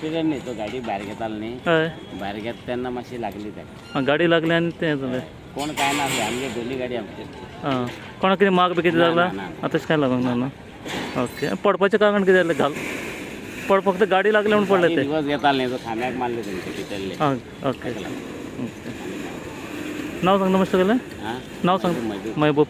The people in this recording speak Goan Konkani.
एक्सिडंट न्ही, तो गाडी भायर घेतालो न्ही. हय. भायर घेता तेन्ना मातशी लागली ताका. आं, गाडी लागली आनी तें जालें. कोण काय नासले, आमगे दोनी गाडी आमची. आं, कोणाक कितें माग बी कितें ना, लागला? ना, ना. आं, तशें कांय लागूंक ना न्हू? ओके. पडपाचें कारण कितें जालें? घाल पड फक्त गाडी लागली म्हणून पडले गाडी ते? रिवर्स घेताले न्ही, तो खांब्याक मारले तेंचे भितरले. आं, ओके. ताका लागून. ओके. नांव सांग मातशें तुगेलें. आं. नांव सांग. महबूब. महबूब.